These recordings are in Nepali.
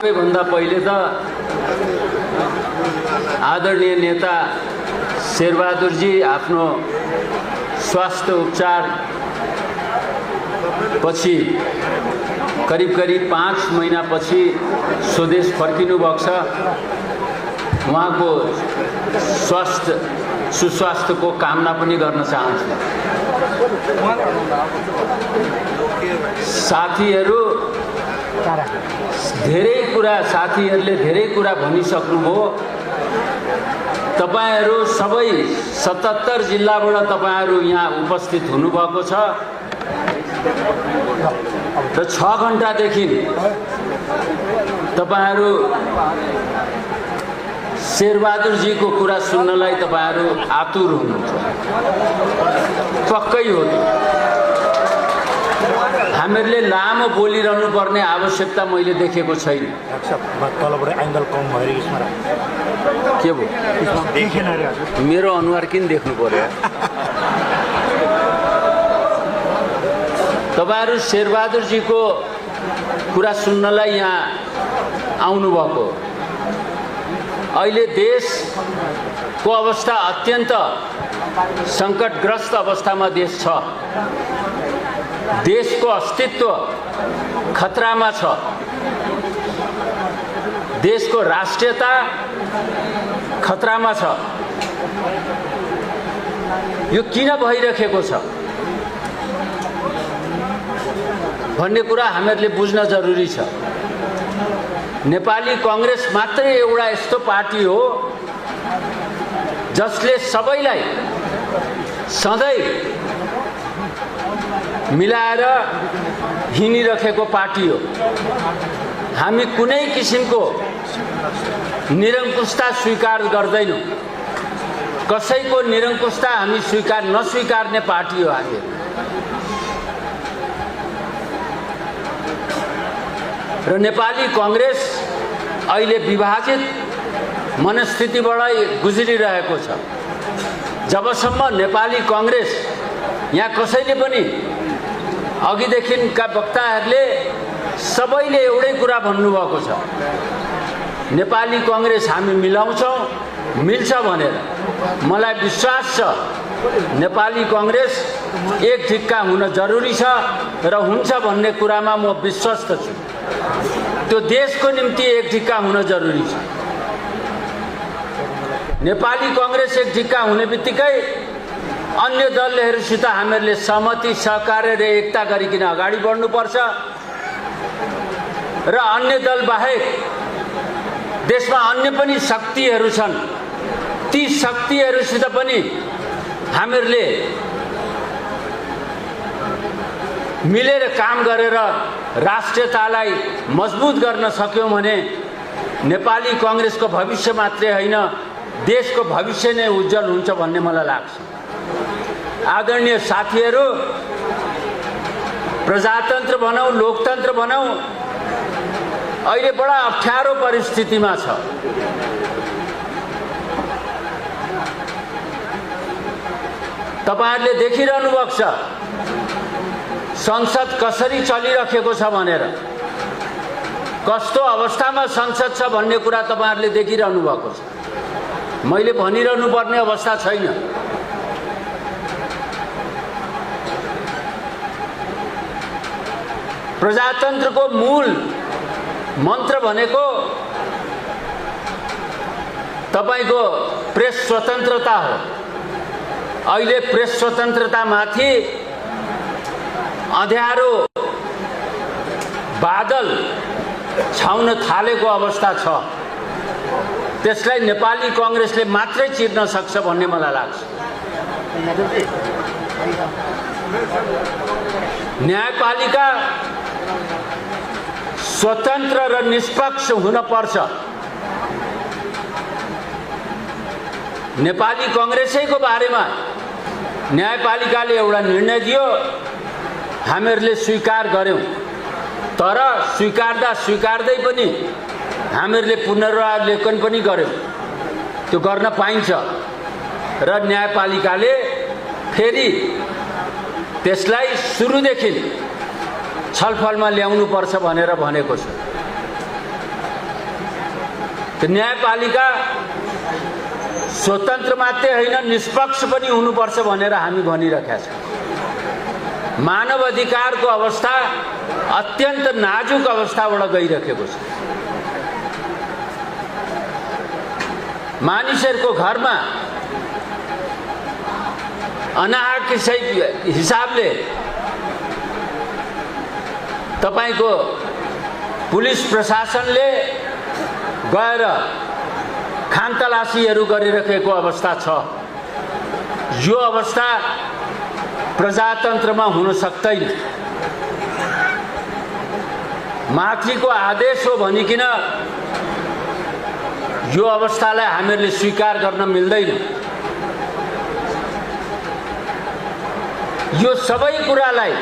सबैभन्दा पहिले त आदरणीय नेता शेरबहादुरजी आफ्नो स्वास्थ्य उपचार पछि करिब 5 महिनापछि स्वदेश फर्किनु भएको छ। उहाँको सुस्वास्थ्यको कामना पनि गर्न चाहन्छु। साथीहरू साथीहरूले धेरै कुरा भनिसक्नुभयो। तपाईहरू सबै 77 जिल्लाबाट तपाईहरू यहाँ उपस्थित हुनुभएको छ र 6 घण्टादेखि तपाईहरू शेरबहादुरजीको कुरा सुन्नलाई तपाईहरू आतुर हुनुहुन्छ। पक्कै हो। हामीहरूले लामो बोलिरहनु पर्ने आवश्यकता मैले देखेको छैन। के भयो? मेरो अनुहार किन देख्नु पर्यो? तपाईहरू शेरबहादुरजीको कुरा सुन्नलाई यहाँ आउनुभएको। अहिले देशको अवस्था अत्यन्त सङ्कटग्रस्त अवस्थामा देश छ। देशको अस्तित्व खतरामा छ। देशको राष्ट्रियता खतरामा छ। यो किन भइरहेको छ भन्ने कुरा हामीहरूले बुझ्न जरुरी छ। नेपाली कांग्रेस मात्रै एउटा यस्तो पार्टी हो जसले सबैलाई सधैँ मिलाएर हिँडिरहेको पार्टी हो। हामी कुनै किसिमको निरङ्कुशता स्वीकार गर्दैनौँ। कसैको निरङ्कुशता हामी नस्वीकार्ने पार्टी हो हामी। र नेपाली कांग्रेस अहिले विभाजित मनस्थितिबाट गुज्रिरहेको छ। जबसम्म नेपाली कांग्रेस यहाँ कसैले पनि अघिदेखिका वक्ताहरूले सबैले एउटै कुरा भन्नुभएको छ, नेपाली कांग्रेस हामी मिलाउँछौँ, मिल्छ भनेर। मलाई विश्वास छ नेपाली कांग्रेस एक ढिक्का हुन जरुरी छ र हुन्छ भन्ने कुरामा म विश्वस्त छु। त्यो देशको निम्ति एक ढिक्का हुन जरुरी छ। नेपाली कांग्रेस एक ढिक्का हुने बित्तिकै अन्य दलहरूसित हामीहरूले सहमति सहकार्य र एकता गरिकन अगाडि बढ्नुपर्छ र अन्य दल बाहेक देशमा अन्य पनि शक्तिहरू छन्। ती शक्तिहरूसित पनि हामीहरूले मिलेर काम गरेर राष्ट्रियतालाई मजबुत गर्न सक्यौं भने नेपाली कांग्रेसको भविष्य मात्रै होइन, देशको भविष्य नै उज्जवल हुन्छ भन्ने मलाई लाग्छ। आदरणीय साथीहरू, प्रजातन्त्र भनौं, लोकतन्त्र भनौं, अहिले बडा अप्ठ्यारो परिस्थितिमा छ। तपाईहरुले देखिरहनु भएको छ संसद कसरी चलिरहेको छ भनेर। कस्तो अवस्थामा संसद छ भन्ने कुरा तपाईहरुले देखिरहनु भएको छ। मैले भनिरहनु पर्ने अवस्था छैन। प्रजातन्त्रको मूल मन्त्र भनेको तपाईको प्रेस स्वतन्त्रता हो। अहिले प्रेस स्वतन्त्रता माथि अँध्यारो बादल छाउन थालेको अवस्था छ। त्यसलाई नेपाली कांग्रेसले मात्रै चिर्न सक्छ भन्ने मलाई लाग्छ। न्यायपालिका स्वतन्त्र र निष्पक्ष हुन पर्छ। नेपाली कांग्रेसैको बारेमा न्यायपालिकाले एउटा निर्णय दियो, हामीहरूले स्वीकार गर्यौं। तर स्वीकार्दै पनि हामीहरूले पुनरावलोकन पनि गर्यौं। त्यो गर्न पाइन्छ र न्यायपालिकाले फेरि त्यसलाई सुरुदेखि छलफलमा ल्याउनु पर्छ भनेर भनेको छ। न्यायपालिका स्वतन्त्र मात्रै होइन निष्पक्ष पनि हुनुपर्छ भनेर हामी भनिरहेका छौँ। मानव अधिकारको अवस्था अत्यन्त नाजुक अवस्थाबाट गइरहेको छ। मानिसहरूको घरमा अनाहक हिसाबले तपाईको पुलिस प्रशासनले गएर खानतलासीहरू गरिरहेको अवस्था छ। यो अवस्था प्रजातन्त्रमा हुन सक्दैन। माथिको आदेश हो भनिकिन यो अवस्थालाई हामीहरूले स्वीकार गर्न मिल्दैन। यो सबै कुरालाई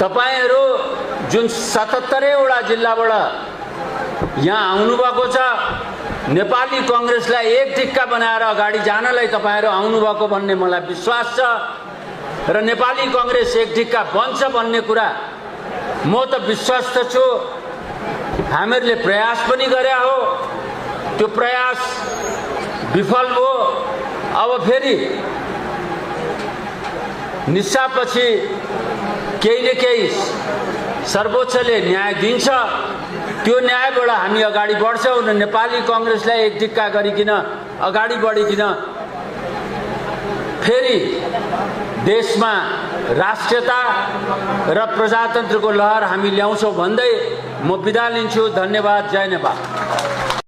तपाईहरू जुन 77 वटा जिल्लाबाट यहाँ आउनुभएको छ, नेपाली कांग्रेसलाई एक ढिक्का बनाएर अगाडि जानलाई तपाईहरू आउनुभएको भन्ने मलाई विश्वास छ र नेपाली कांग्रेस एक ढिक्का बन्छ भन्ने कुरा म त विश्वस्त छु। हामीहरूले प्रयास पनि गरे हो, त्यो प्रयास विफल भयो। अब फेरि निशापछि केही न केही सर्वोच्चले न्याय दिन्छ, त्यो न्यायबाट हामी अगाडि बढ्छौँ र नेपाली कांग्रेसलाई एक ढिक्का गरिकिन अगाडि बढिकिन फेरि देशमा राष्ट्रियता र प्रजातन्त्रको लहर हामी ल्याउँछौँ भन्दै म बिदा लिन्छु। धन्यवाद। जय नेपाल।